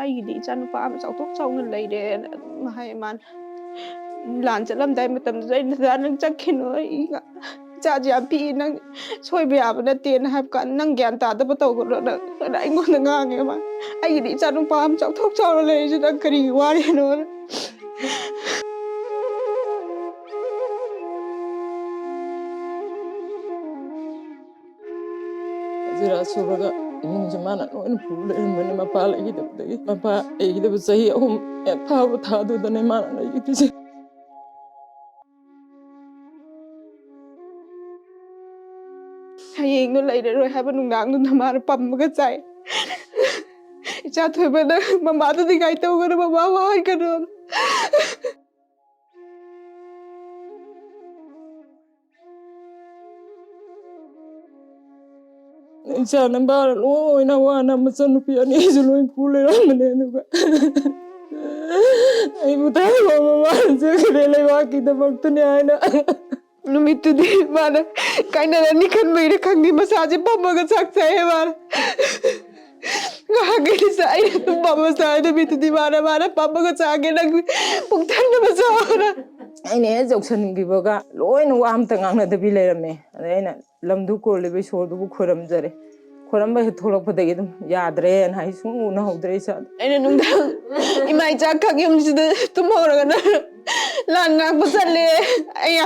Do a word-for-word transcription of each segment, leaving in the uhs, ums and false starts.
"ꯑꯩꯒꯤꯗꯤ ꯏꯆꯥ ꯅꯨꯄꯥ ꯑꯃ ꯆꯥꯎꯊꯣꯛ ꯆꯥꯎꯅ ꯂꯩꯔꯦꯅ" ꯑꯗꯨꯝ ꯍꯥꯏ ꯃꯥꯅ꯫ ꯂꯥꯟ ꯆꯠꯂꯝꯗꯥꯏ ꯃꯇꯝꯗꯨꯗ ꯑꯩꯅ, "ꯗꯥ, ꯅꯪ ꯆꯠꯈꯤꯅꯨ, ꯑꯩ ꯏꯆꯥꯁꯦ ꯌꯥꯝ ꯄꯤꯛꯏ, ꯅꯪ ꯁꯣꯏꯕ ꯌꯥꯕ ꯅꯠꯇꯦꯅ" ꯍꯥꯏꯕ ꯀꯥꯟꯗ, "ꯅꯪ ꯒ꯭ꯌꯥꯟ ꯇꯥꯗꯕ ꯇꯧꯒꯅꯣꯅ" ꯑꯩꯉꯣꯟꯗ ꯉꯥꯡꯉꯦ ꯃꯥ꯫ "ꯑꯩꯒꯤꯗꯤ ꯏꯆꯥ ꯅꯨꯄꯥ ꯑꯃ ꯆꯥꯎꯊꯣꯛ ꯆꯥꯎꯅ ꯂꯩꯔꯤꯁꯤ ꯅꯪ ꯀꯔꯤꯒꯤ ꯋꯥꯔꯤꯅꯣꯅ?" ꯍꯖꯤꯔꯥ ꯁꯨꯔꯒ ꯏꯃꯨꯡꯁꯦ ꯃꯥꯅ ꯂꯣꯏꯅ ꯄꯨ ꯂꯩꯔꯝꯕꯅꯤ꯫ ꯃꯄꯥ ꯂꯩꯈꯤꯗꯕꯗꯒꯤ, ꯃꯄꯥ ꯂꯩꯈꯤꯗꯕ ꯆꯍꯤ ꯑꯍꯨꯝ ꯍꯦꯛ ꯐꯥꯕ ꯊꯥꯗꯨꯗꯅꯦ ꯃꯥꯅ ꯂꯩꯈꯤꯗ꯭ꯔꯤꯁꯦ꯫ ꯍꯌꯦꯡꯗꯣ ꯂꯩꯔꯔꯣꯏ ꯍꯥꯏꯕ ꯅꯨꯡꯗꯥꯡꯗꯨꯗ ꯃꯥꯅ ꯄꯝꯃꯒ ꯆꯥꯏ꯫ "ꯏꯆꯥ ꯊꯣꯏꯕꯅ ꯃꯃꯥꯗꯨꯗꯤ ꯀꯥꯏ ꯇꯧꯒꯅꯨ, ꯃꯃꯥ ꯋꯥꯍꯟꯒꯅꯨ"꯫ ꯏꯆꯥ ꯅꯨꯄꯥꯅ ꯂꯣꯏꯅ ꯋꯥꯅ ꯃꯆꯟꯅꯨꯄꯤ ꯑꯅꯤꯁꯨ ꯂꯣꯏ ꯄꯨ ꯂꯩꯔꯝꯕꯅꯦ꯫ ꯑꯗꯨꯒ ꯑꯩꯕꯨ ꯊꯥꯗꯣꯛꯑ ꯃꯃꯥꯅ ꯆꯠꯈ꯭ꯔꯦ ꯂꯩꯕꯥꯛꯀꯤꯗꯃꯛꯇꯅꯦ ꯍꯥꯏꯅ꯫ ꯅꯨꯃꯤꯠꯇꯨꯗꯤ ꯃꯥꯅ ꯀꯥꯏꯅꯔꯅꯤ ꯈꯟꯕꯩꯔ ꯈꯪꯗꯦ, ꯃꯁꯥꯁꯦ ꯄꯝꯃꯒ ꯆꯥꯛ ꯆꯥꯏꯌꯦ ꯃꯥꯅ꯫ ꯉꯥꯏꯍꯥꯛꯀꯤꯗꯤ ꯆꯥꯏ, ꯑꯗꯨꯝ ꯄꯝꯃ ꯆꯥꯏ꯫ ꯅꯨꯃꯤꯠꯇꯨꯗꯤ ꯃꯥꯅ, ꯃꯥꯅ ꯄꯝꯃꯒ ꯆꯥꯒꯦ, ꯅꯪ ꯄꯨꯛ ꯊꯟꯅꯕ ꯆꯥꯎꯅ꯫ ꯑꯩꯅ ꯍꯦꯛ ꯌꯧꯁꯟꯈꯤꯕꯒ ꯂꯣꯏꯅ ꯋꯥ ꯑꯝꯇ ꯉꯥꯡꯅꯗꯕꯤ ꯂꯩꯔꯝꯃꯦ꯫ ꯑꯗꯩ ꯑꯩꯅ ꯂꯝꯗꯨ ꯀꯣꯜꯂꯤꯕ ꯏꯁꯣꯔꯗꯨꯕꯨ ꯈꯣꯏꯔꯝꯖꯔꯦ꯫ ꯈꯣꯏꯔꯝꯕ ꯍꯦꯛ ꯊꯣꯛꯂꯛꯄꯗꯒꯤ ꯑꯗꯨꯝ ꯌꯥꯗ꯭ꯔꯦꯅ ꯍꯥꯏ, ꯁꯨꯡꯎ ꯎꯅꯍꯧꯗ꯭ꯔꯦ ꯏꯆꯥꯗꯣ꯫ ꯑꯩꯅ ꯅꯨꯡꯗꯥꯡ ꯏꯃꯥ ꯏꯆꯥ ꯈꯛ ꯌꯨꯝꯁꯤꯗ ꯇꯨꯝꯍꯧꯔꯒꯅ ꯂꯥꯟ ꯉꯥꯛꯄ ꯆꯠꯂꯦ꯫ ꯑꯩ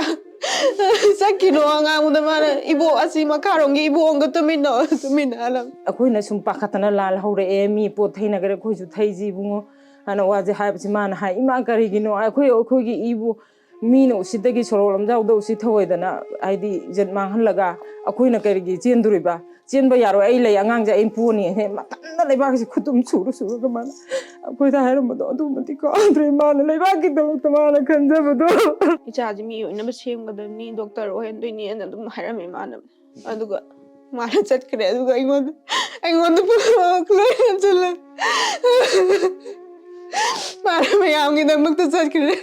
ꯆꯠꯈꯤꯅꯣ ꯑꯉꯥꯡꯕꯗ ꯃꯥꯅ ꯏꯕꯣꯛ ꯑꯁꯤ ꯃꯈꯥꯔꯣꯝꯒꯤ ꯏꯕꯣꯛ ꯑꯃꯒ ꯇꯨꯃꯤꯟꯅꯧ, ꯇꯨꯃꯤꯟꯅꯍꯜꯂꯝꯃꯤ꯫ ꯑꯩꯈꯣꯏꯅ ꯁꯨꯝ ꯄꯥꯈꯠꯇꯅ ꯂꯥꯜꯍꯧꯔꯛꯑꯦ, ꯃꯤ ꯄꯣꯠ ꯊꯩꯅꯈ꯭ꯔꯦ, ꯑꯩꯈꯣꯏꯁꯨ ꯊꯩꯁꯤ ꯏꯕꯨꯡꯉꯣ ꯍꯥꯏꯅ ꯋꯥꯁꯦ ꯍꯥꯏꯕꯁꯤ ꯃꯥꯅ ꯍꯥꯏ, "ꯏꯃꯥ ꯀꯔꯤꯒꯤꯅꯣ? ꯑꯩꯈꯣꯏ, ꯑꯩꯈꯣꯏꯒꯤ ꯏꯕꯨ ꯃꯤꯅ ꯎꯁꯤꯠꯇꯒꯤ ꯁꯣꯔꯣꯛ ꯂꯝꯖꯥꯎꯗ ꯎꯁꯤꯠ ꯊꯑꯣꯏꯗꯅ ꯍꯥꯏꯗꯤ ꯏꯖꯠ ꯃꯥꯡꯍꯜꯂꯒ ꯑꯩꯈꯣꯏꯅ ꯀꯔꯤꯒꯤ ꯆꯦꯟꯗꯣꯔꯤꯕ? ꯆꯦꯟꯕ ꯌꯥꯔꯣꯏ, ꯑꯩ ꯂꯩ, ꯑꯉꯥꯡꯁꯦ ꯑꯩ ꯄꯣꯅꯤ" ꯍꯦ ꯃꯊꯟꯇ ꯂꯩꯕꯥꯛꯁꯤ ꯈꯨꯠꯇꯨꯝ ꯁꯨꯔ ꯁꯨꯔꯒ ꯃꯥꯅ ꯑꯩꯈꯣꯏꯗ ꯍꯥꯏꯔꯝꯕꯗꯣ ꯑꯗꯨꯃꯗꯤ ꯀꯥꯎꯗ꯭ꯔꯦ꯫ ꯃꯥꯅ ꯂꯩꯕꯥꯛꯀꯤꯗꯃꯛꯇ ꯃꯥꯅ ꯈꯟꯖꯕꯗꯣ꯫ "ꯏꯆꯥꯁꯦ ꯃꯤ ꯑꯣꯏꯅꯕ ꯁꯦꯝꯒꯗꯕꯅꯤ, ꯗꯣꯛꯇꯔ ꯑꯣꯏꯍꯟꯗꯣꯏꯅꯦꯅ" ꯑꯗꯨꯝ ꯍꯥꯏꯔꯝꯃꯦ ꯃꯥꯅ꯫ ꯑꯗꯨꯒ ꯃꯥꯅ ꯆꯠꯈ꯭ꯔꯦ꯫ ꯑꯗꯨꯒ ꯑꯩꯉꯣꯟꯗ, ꯑꯩꯉꯣꯟꯗ ꯄꯨꯝꯅꯃꯛ ꯂꯣꯏ ꯍꯟꯖꯤꯜꯂꯦ꯫ ꯃꯥꯅ ꯃꯌꯥꯝꯒꯤꯗꯃꯛꯇ ꯆꯠꯈ꯭ꯔꯦ꯫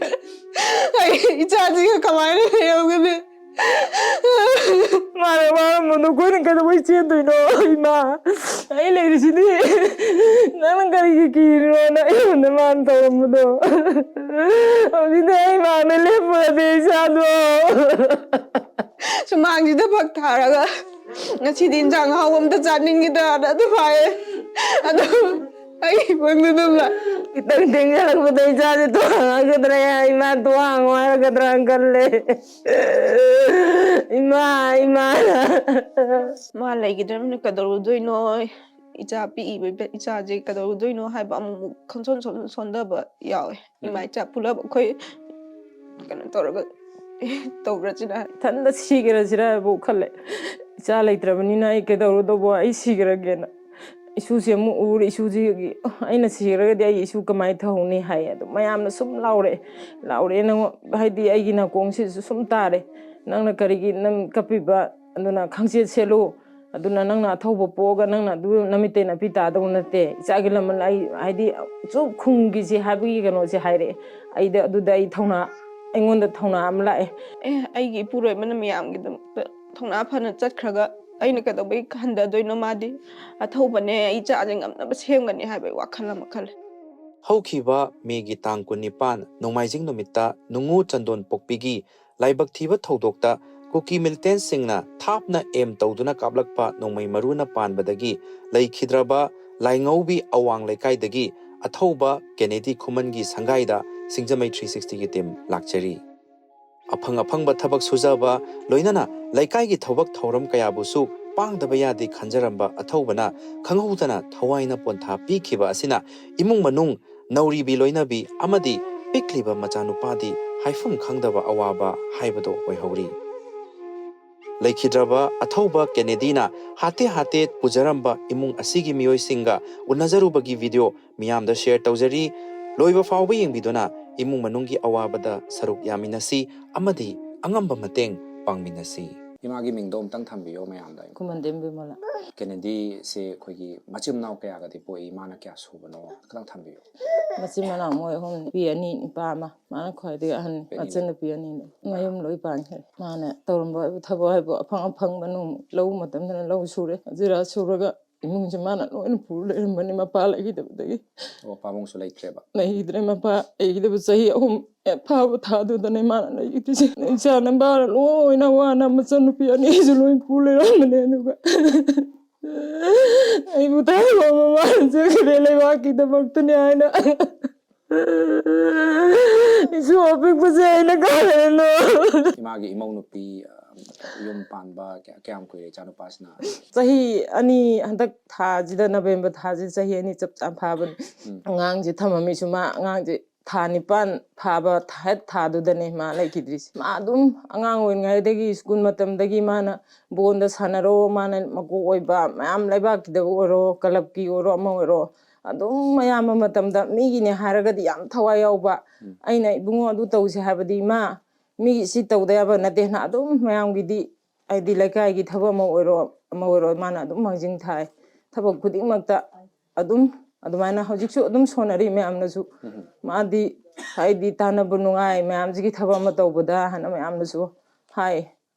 ꯑꯩ ꯏꯆꯥꯁꯤꯒ ꯀꯃꯥꯏꯅ ꯂꯩꯔꯝꯒꯅꯤ? ꯃꯥꯅ ꯋꯥꯔꯝꯕꯗꯣ ꯑꯩꯈꯣꯏꯅ ꯀꯩꯗꯧꯕꯩ ꯆꯦꯟꯗꯣꯏꯅꯣ? ꯏꯃꯥ, ꯑꯩ ꯂꯩꯔꯤꯁꯤꯗꯤ꯫ ꯅꯪꯅ ꯀꯔꯤꯒꯤ ꯀꯤꯔꯤꯅꯣꯅ ꯑꯩꯉꯣꯟꯗ ꯃꯥꯅ ꯇꯧꯔꯝꯕꯗꯣ꯫ ꯍꯧꯖꯤꯛꯇꯤ ꯑꯩ ꯃꯥꯡꯗ ꯂꯦꯞꯄꯨꯔꯗꯤ ꯏꯆꯥꯗꯣ꯫ ꯁꯨꯃꯥꯡꯁꯤꯗ ꯐꯛ ꯊꯥꯔꯒ ꯉꯁꯤꯗꯤ ꯏꯟꯁꯥꯡ ꯑꯍꯥꯎꯕ ꯑꯝꯇ ꯆꯥꯅꯤꯡꯈꯤꯗ꯭ꯔꯅ ꯑꯗꯨꯝ ꯍꯥꯏꯌꯦ꯫ ꯑꯗꯨ ꯑꯩ ꯏꯃꯨꯡꯗ ꯑꯗꯨꯝ ꯂꯥꯛ-, ꯈꯤꯇꯪ ꯊꯦꯡꯖꯤꯜꯂꯛꯄꯗ ꯏꯆꯥꯁꯦ ꯇꯣꯡꯉꯒꯗ꯭ꯔꯥ, ꯏꯃꯥ ꯇꯣꯡꯉꯣ ꯍꯥꯏꯔꯒꯗ꯭ꯔꯥꯅ ꯈꯜꯂꯦ꯫ ꯏꯃꯥ, ꯏꯃꯥ꯫ ꯃꯥ ꯂꯩꯈꯤꯗ꯭ꯔꯕꯅꯤꯅ ꯀꯩꯗꯧꯔꯨꯗꯣꯏꯅꯣ? ꯏꯆꯥ ꯄꯤꯛꯏꯕ ꯏꯆꯥꯁꯦ ꯀꯩꯗꯧꯔꯨꯗꯣꯏꯅꯣ ꯍꯥꯏꯕ ꯑꯃꯨꯛ ꯑꯃꯨꯛ ꯈꯪꯁꯣꯟ ꯁꯣꯟ-, ꯁꯣꯟꯊꯕ ꯌꯥꯎꯋꯦ꯫ ꯏꯃꯥ ꯏꯆꯥ ꯄꯨꯂꯞ ꯑꯩꯈꯣꯏ ꯀꯩꯅꯣ ꯇꯧꯔꯒ ꯇꯧꯔꯁꯤꯔ? ꯏꯊꯟꯗ ꯁꯤꯈ꯭ꯔꯁꯤꯔꯕꯨ ꯈꯜꯂꯦ꯫ ꯏꯆꯥ ꯂꯩꯇ꯭ꯔꯕꯅꯤꯅ ꯑꯩ ꯀꯩꯗꯧꯔꯨꯗꯧꯕ, ꯑꯩ ꯁꯤꯈ꯭ꯔꯒꯦꯅ꯫ ꯏꯁꯨꯁꯦ ꯑꯃꯨꯛ ꯎꯔꯦ, ꯏꯁꯨꯁꯤꯒꯤ, "ꯑꯩꯅ ꯁꯤꯈ꯭ꯔꯒꯗꯤ ꯑꯩ ꯏꯁꯨ ꯀꯃꯥꯏꯅ ꯊꯧꯍꯧꯅꯤ?" ꯍꯥꯏ꯫ ꯑꯗꯨ ꯃꯌꯥꯝꯅ ꯁꯨꯝ ꯂꯥꯎꯔꯛꯑꯦ, ꯂꯥꯎꯔꯛꯑꯦ꯫ ꯅꯪ ꯍꯥꯏꯗꯤ ꯑꯩꯒꯤ ꯅꯥꯀꯣꯡꯁꯤꯗꯁꯨ ꯁꯨꯝ ꯇꯥꯔꯦ, "ꯅꯪꯅ ꯀꯔꯤꯒꯤ ꯅꯪ ꯀꯞꯄꯤꯕ? ꯑꯗꯨꯅ ꯈꯪꯆꯦꯠ ꯁꯦꯠꯂꯨ, ꯑꯗꯨꯅ ꯅꯪꯅ ꯑꯊꯧꯕ ꯄꯣꯛꯑꯒ ꯅꯪꯅ ꯑꯗꯨ ꯅꯃꯤꯠꯇꯩ ꯅꯥꯄꯤ ꯇꯥꯗꯧ ꯅꯠꯇꯦ, ꯏꯆꯥꯒꯤ ꯂꯃꯟ ꯑꯩ ꯍꯥꯏꯗꯤ ꯆꯨꯞ ꯈꯨꯝꯈꯤꯁꯤ ꯍꯥꯏꯕꯒꯤ ꯀꯩꯅꯣꯁꯦ ꯍꯥꯏꯔꯛꯑꯦ꯫ ꯑꯩꯗ ꯑꯗꯨꯗ ꯑꯩ ꯊꯧꯅꯥ, ꯑꯩꯉꯣꯟꯗ ꯊꯧꯅꯥ ꯑꯃ ꯂꯥꯛꯑꯦ꯫ ꯑꯦ, ꯑꯩꯒꯤ ꯏꯄꯨꯔꯣꯏꯕꯅ ꯃꯌꯥꯝꯒꯤꯗꯃꯛꯇ ꯊꯧꯅꯥ ꯐꯅ ꯆꯠꯈ꯭ꯔꯒ ꯑꯩꯅ ꯀꯩꯗꯧꯕꯩ ꯍꯟꯊꯗꯣꯏꯅꯣ? ꯃꯥꯗꯤ ꯑꯊꯧꯕꯅꯦ, ꯑꯩ ꯏꯆꯥꯁꯦ ꯉꯝꯅꯕ ꯁꯦꯝꯒꯅꯤ ꯍꯥꯏꯕꯒꯤ ꯋꯥꯈꯜ ꯑꯃ ꯈꯜꯂꯦ꯫ ꯍꯧꯈꯤꯕ ꯃꯦꯒꯤ ꯇꯥꯡ ꯀꯨꯟꯅꯤꯄꯥꯟ ꯅꯣꯡꯃꯥꯏꯖꯤꯡ ꯅꯨꯃꯤꯠꯇ ꯅꯨꯡꯉꯨ ꯆꯟꯗꯣꯟ ꯄꯣꯛꯄꯤꯒꯤ ꯂꯥꯏꯕꯛ ꯊꯤꯕ ꯊꯧꯗꯣꯛꯇ ꯀꯨꯀꯤ ꯃꯤꯂꯤꯇꯦꯟꯁꯤꯡꯅ ꯊꯥꯞꯅ ꯑꯦꯝ ꯇꯧꯗꯨꯅ ꯀꯥꯞꯂꯛꯄ ꯅꯣꯡꯃꯩ ꯃꯔꯨꯅ ꯄꯥꯟꯕꯗꯒꯤ ꯂꯩꯈꯤꯗ꯭ꯔꯕ ꯂꯥꯏꯉꯧꯕꯤ ꯑꯋꯥꯡ ꯂꯩꯀꯥꯏꯗꯒꯤ ꯑꯊꯧꯕ ꯀꯦꯅꯦꯗꯤ ꯈꯨꯃꯟꯒꯤ ꯁꯪꯒꯥꯏꯗ ꯁꯤꯡꯖꯃꯩ ꯊ꯭ꯔꯤ ꯁꯤꯛꯁꯇꯤꯒꯤ ꯇꯤꯝ ꯂꯥꯛꯆꯔꯤ꯫ ꯑꯐꯪ ꯑꯐꯪꯕ ꯊꯕꯛ ꯁꯨꯖꯕ, ꯂꯣꯏꯅꯅ ꯂꯩꯀꯥꯏꯒꯤ ꯊꯕꯛ ꯊꯧꯔꯝ ꯀꯌꯥꯕꯨꯁꯨ ꯄꯥꯡꯗꯕ ꯌꯥꯗꯦ ꯈꯟꯖꯔꯝꯕ ꯑꯊꯧꯕꯅ ꯈꯪꯍꯧꯗꯅ ꯊꯋꯥꯏꯅ ꯄꯣꯟꯊꯥ ꯄꯤꯈꯤꯕ ꯑꯁꯤꯅ ꯏꯃꯨꯡ ꯃꯅꯨꯡ, ꯅꯧꯔꯤꯕꯤ ꯂꯣꯏꯅꯕꯤ ꯑꯃꯗꯤ ꯄꯤꯛꯂꯤꯕ ꯃꯆꯥꯅꯨꯄꯥꯗꯤ ꯍꯥꯏꯐꯝ ꯈꯪꯗꯕ ꯑꯋꯥꯕ ꯍꯥꯏꯕꯗꯨ ꯑꯣꯏꯍꯧꯔꯤ꯫ ꯂꯩꯈꯤꯗ꯭ꯔꯕ ꯑꯊꯧꯕ ꯀꯦꯅꯦꯗꯤꯅ ꯍꯥꯇꯦ ꯍꯥꯇꯦ ꯄꯨꯖꯔꯝꯕ ꯏꯃꯨꯡ ꯑꯁꯤꯒꯤ ꯃꯤꯑꯣꯏꯁꯤꯡꯒ ꯎꯅꯖꯔꯨꯕꯒꯤ ꯚꯤꯗꯤꯑꯣ ꯃꯤꯌꯥꯝꯗ ꯁꯦꯌꯔ ꯇꯧꯖꯔꯤ꯫ ꯂꯣꯏꯕ ꯐꯥꯎꯕ ꯌꯦꯡꯕꯤꯗꯨꯅ ꯏꯃꯨꯡ ꯃꯅꯨꯡꯒꯤ ꯑꯋꯥꯕꯗ ꯁꯔꯨꯛ ꯌꯥꯃꯤꯟꯅꯁꯤ ꯑꯃꯗꯤ ꯑꯉꯝꯕ ꯃꯇꯦꯡ ꯄꯥꯡꯃꯤꯟꯅꯁꯤ꯫ ꯏꯃꯥꯒꯤ ꯃꯤꯡꯗꯣ ꯑꯃꯨꯛꯇꯪ ꯊꯝꯕꯤꯌꯣ ꯃꯌꯥꯝꯗ꯫ ꯈꯨꯃꯟꯗꯦꯝ ꯕꯤꯃꯣꯂꯥ꯫ ꯀꯦꯅꯦꯗꯤꯁꯦ ꯑꯩꯈꯣꯏꯒꯤ ꯃꯆꯤꯟ ꯃꯅꯥꯎ ꯀꯌꯥꯒꯗꯤ ꯄꯣꯛꯏ, ꯏꯃꯥꯅ ꯀꯌꯥ ꯁꯨꯕꯅꯣ ꯈꯤꯇꯪ ꯊꯝꯕꯤꯌꯨ꯫ ꯃꯆꯤꯟ ꯃꯅꯥꯎ ꯃꯣꯏ ꯑꯍꯨꯝ, ꯅꯨꯄꯤ ꯑꯅꯤ ꯅꯨꯄꯥ ꯑꯃ꯫ ꯃꯥꯅ ꯈ꯭ꯋꯥꯏꯗꯒꯤ ꯑꯍꯟ꯫ ꯅꯨꯄꯤ ꯑꯅꯤ꯫ ꯃꯆꯟꯅꯨꯄꯤ ꯑꯅꯤꯅꯤ꯫ ꯃꯌꯨꯝ ꯂꯣꯏ ꯄꯥꯟꯈ꯭ꯔꯦ꯫ ꯃꯥꯅ ꯇꯧꯔꯝꯕ ꯊꯕꯛ ꯍꯥꯏꯕꯨ ꯑꯐꯪ ꯑꯐꯪꯕ ꯅꯣꯡ ꯂꯧ ꯃꯇꯝꯗꯅ ꯂꯧ ꯁꯨꯔꯦ, ꯍꯖꯤꯔꯥ ꯁꯨꯔꯒ ꯏꯃꯨꯡꯁꯦ ꯃꯥꯅ ꯂꯣꯏꯅ ꯄꯨꯔ ꯂꯩꯔꯝꯕꯅꯤ ꯃꯄꯥ ꯂꯩꯈꯤꯗꯕꯗꯒꯤ꯫ ꯑꯣ, ꯄꯥꯕꯨꯡꯁꯨ ꯂꯩꯇ꯭ꯔꯦꯕ꯫ ꯂꯩꯈꯤꯗ꯭ꯔꯦ꯫ ꯃꯄꯥ ꯂꯩꯈꯤꯗꯕ ꯆꯍꯤ ꯑꯍꯨꯝ ꯍꯦꯛ ꯐꯥꯕ ꯊꯥꯗꯨꯗꯅꯦ ꯃꯥꯅ ꯂꯩꯈꯤꯗ꯭ꯔꯤꯁꯦ꯫ ꯏꯆꯥ ꯅꯨꯄꯥꯅ ꯂꯣꯏꯅ ꯋꯥꯅ ꯃꯆꯟꯅꯨꯄꯤ ꯑꯅꯤꯁꯨ ꯂꯣꯏ ꯄꯨ ꯂꯩꯔꯝꯕꯅꯦ꯫ ꯑꯗꯨꯒ ꯑꯩꯕꯨ ꯊꯥꯗꯣꯛꯑ ꯃꯃꯥꯅ ꯆꯠꯈ꯭ꯔꯦ ꯂꯩꯕꯥꯛꯀꯤꯗꯃꯛꯇꯅꯦ ꯍꯥꯏꯅ꯫ ꯏꯁꯨ ꯑꯄꯤꯛꯄꯁꯦ ꯑꯩꯅ ꯀꯥꯏꯗꯅꯣ꯫ ꯏꯃꯥꯒꯤ ꯏꯃꯧ ꯅꯨꯄꯤ, ꯑ, ꯌꯨꯝ ꯄꯥꯟꯕ ꯀꯌꯥ-, ꯀꯌꯥꯝ ꯀꯨꯏꯔꯦ ꯏꯆꯥꯅꯨꯄꯥꯁꯤꯅ? ꯆꯍꯤ ꯑꯅꯤ ꯍꯟꯗꯛ ꯊꯥꯁꯤꯗ, ꯅꯕꯦꯝꯕꯔ ꯊꯥꯁꯤꯗ ꯆꯍꯤ ꯑꯅꯤ ꯆꯞ ꯆꯥꯅ ꯐꯥꯕꯅꯤ꯫ ꯎꯝ꯫ ꯑꯉꯥꯡꯁꯦ ꯊꯝꯃꯝꯃꯤꯁꯨ ꯃꯥ ꯑꯉꯥꯡꯁꯦ ꯊꯥ ꯅꯤꯄꯥꯟ ꯐꯥꯕ ꯍꯦꯛ ꯊꯥꯗꯨꯗꯅꯦ ꯃꯥ ꯂꯩꯈꯤꯗ꯭ꯔꯤꯁꯦ꯫ ꯃꯥ ꯑꯗꯨꯝ ꯑꯉꯥꯡ ꯑꯣꯏꯔꯤꯉꯩꯗꯒꯤ ꯁ꯭ꯀꯨꯜ ꯃꯇꯝꯗꯒꯤ ꯃꯥꯅ ꯕꯣꯟꯗ ꯁꯥꯟꯅꯔꯣ, ꯃꯥꯅ ꯃꯀꯣꯛ ꯑꯣꯏꯕ ꯃꯌꯥꯝ ꯂꯩꯕꯥꯛꯀꯤꯗꯕꯨ ꯑꯣꯏꯔꯣ, ꯀꯂꯕꯀꯤ ꯑꯣꯏꯔꯣ, ꯑꯃ ꯑꯣꯏꯔꯣ, ꯑꯗꯨꯝ ꯑꯌꯥꯝꯕ ꯃꯇꯝꯗ ꯃꯤꯒꯤꯅꯦ ꯍꯥꯏꯔꯒꯗꯤ ꯌꯥꯝ ꯊꯋꯥꯏ ꯌꯥꯎꯕ꯫ ꯎꯝ꯫ ꯑꯩꯅ ꯏꯕꯨꯡꯉꯣ ꯑꯗꯨ ꯇꯧꯁꯦ ꯍꯥꯏꯕꯗꯤ ꯃꯥ ꯃꯤꯒꯤ ꯁꯤ ꯇꯧꯗ ꯌꯥꯕ ꯅꯠꯇꯦꯅ ꯑꯗꯨꯝ ꯃꯌꯥꯝꯒꯤꯗꯤ, ꯍꯥꯏꯗꯤ ꯂꯩꯀꯥꯏꯒꯤ ꯊꯕꯛ ꯑꯃ ꯑꯣꯏꯔꯣ ꯑꯃ ꯑꯣꯏꯔꯣ ꯃꯥꯅ ꯑꯗꯨꯝ ꯃꯥꯡꯖꯤꯟ ꯊꯥꯏ꯫ ꯊꯕꯛ ꯈꯨꯗꯤꯡꯃꯛꯇ ꯑꯗꯨꯝ ꯑꯗꯨꯃꯥꯏꯅ ꯍꯧꯖꯤꯛꯁꯨ ꯑꯗꯨꯝ ꯁꯣꯟꯅꯔꯤ ꯃꯌꯥꯝꯅꯁꯨ꯫ ꯎꯝ꯫ ꯃꯥꯗꯤ ꯍꯥꯏꯗꯤ ꯇꯥꯟꯅꯕ ꯅꯨꯡꯉꯥꯏ ꯃꯌꯥꯝꯁꯤꯒꯤ ꯊꯕꯛ ꯑꯃ ꯇꯧꯕꯗ ꯍꯥꯏꯅ ꯃꯌꯥꯝꯅꯁꯨ ꯍꯥꯏ꯫